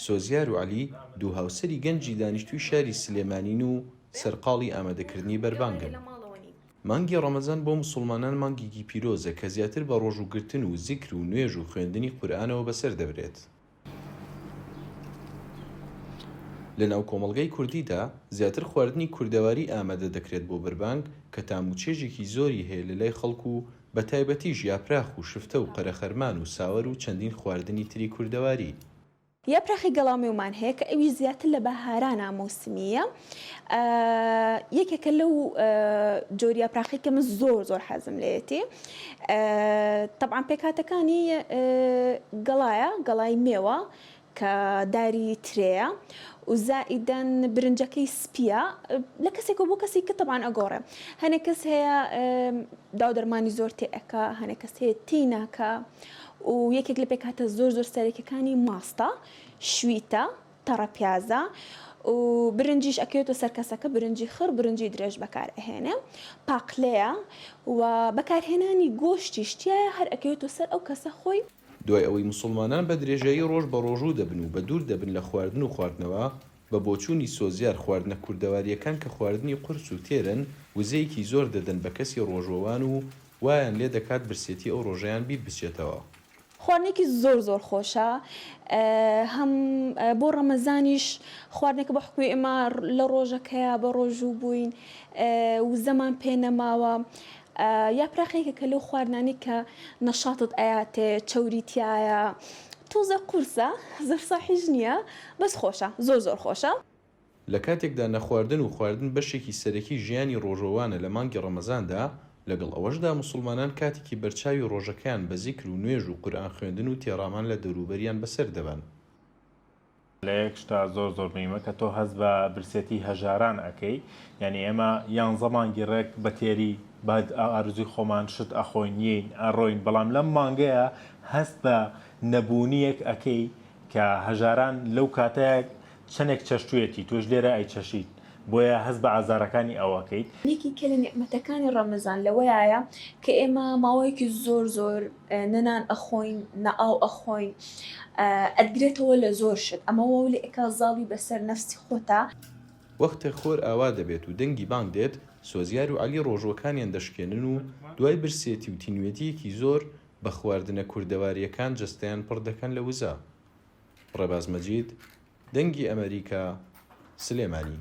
سۆزیار و عەلی دوو هاوسەری گەنجی دانیشتووی شاری سلێمانین و سەرقاڵی ئامادەکردنی بەربانگن. مانگی ڕەمەزان بۆ موسوڵمانان مانگێکی پیرۆزە کە زیاتر بە ڕۆژووگرتن و زیکر و نوێژ و خوێندنی قورئانەوە بەسەر دەبرێت. لەناو کۆمەڵگای کوردیدا زیاتر خواردنی کوردەواری ئامادە دەکرێت بۆ بەربانگ کە تام و چێژێکی زۆری هەیە لەلای خەڵک و بەتایبەتیش یاپراخ و شفتە و قەرەخەرمان و ساوەر و چەندین خواردنی تری کوردەواری. یاپراخی گەڵامێومان هەیە کە ئەویش زیاتر لە بەهارانا مەوسمییە یەکێکە لەو جۆری یاپراخی کە من زۆر زۆر حەزم لێیەتی تەبعەن پێکهاتەکانی گەڵایە گەڵای مێوە کە داری ترێیە و زائیدەن برنجەکەی سپییە لە کەسێکەوە بۆ کەسێک کە تەبعەن ئەگۆڕێ هەنێک کەس هەیە داو دەرمانی زۆر تێ ئەکا هەنێک کەس هەیە تێی ناکا و یەکێک لە پێکهاتە زۆر زۆر سەرەکیەکانی ماستە شویتە تەڕە پیازە و برنجیش ئەکەوێتە سەر کەسەکە برنجی خڕ برنجی درێژ بەکار ئەهێنێ پاقلەیە و بەکارهێنانی گۆشتیش تیایە هەر ئەکەوێتە سەر ئەو کەسە خۆی. دوای ئەوەی موسوڵمانان بە درێژایی ڕۆژ بەڕۆژوو دەبن و بەدوور دەبن لە خواردن و خواردنەوە، بە بۆچوونی سۆزیار خواردنە کوردەوارییەکان کە خواردنی قورس و تێرن وزەیەکی زۆر دەدەن بە کەسی ڕۆژوەوان و وایان لێدەکات برسێتی ئەو ڕۆژەیان بیر بچێتەوە. خواردنێکی زۆر زۆر خۆشە هەم بۆ ڕەمەزانیش خواردنێکە بە حوکمی ئێمە لە ڕۆژەکەیا بە ڕۆژوو بووین وزەمان پێ نەماوە یاپراخێکە کە لەو خواردنانەی کە نەشاتت ئەیاتێ چەوری تیایە تۆزێ قورسە زۆر ساحیش نییە بەس خۆشە زۆر زۆر خۆشە. لە کاتێکدا نەخواردن و خواردن بەشێکی سەرەکی ژیانی ڕۆژوەوانە لە مانگی ڕەمەزاندا، لەگەڵ ئەوەشدا موسڵمانان کاتێکی بەرچاوی ڕۆژەکەیان بە زیکر و نوێژ و قورئان خوێندن و تێڕامان لە دەوروبەریان بەسەر دەبەن. لە یەک شتا زۆر زۆر مهیمە کە تۆ هەست بە برسێتی هەژاران ئەکەی یانی ئێمە یانزە مانگی ڕێک بە تێری بە ئارزوی خۆمان شت ئەخۆین یین ئەڕۆین بەڵام لەم مانگەیە هەست بە نەبوونیەک ئەکەی کە هەژاران لەو کاتەیە چەنێک چەشتویەتی تۆش لێرە ئەیچەشیت بۆیە هەست بە ئازارەکانی ئەو ئەکەیت. یەکێکە لە نیعمەتەکانی ڕەمەزان لەوەیایە کە ئێمە ماوەیەکی زۆر زۆر نە نان ئەخۆین نە ئاو ئەخۆین ئەتگرێتەوە لە زۆر شت ئەمە واو لێ ئەکا زاڵی بەسەر نەفسی خۆتا. وەختێ خۆر ئاوا دەبێت و دەنگی بانگ دێت، سۆزیار و عەلی ڕۆژووەکانیان دەشکێنن و دوای برسێتی و تینوێتییەکی زۆر، بە خواردنە کوردەوارییەکان جەستەیان پڕ دەکەن لە وزە. ڕێباز مەجید، دەنگی ئەمەریکا، سلێمانی.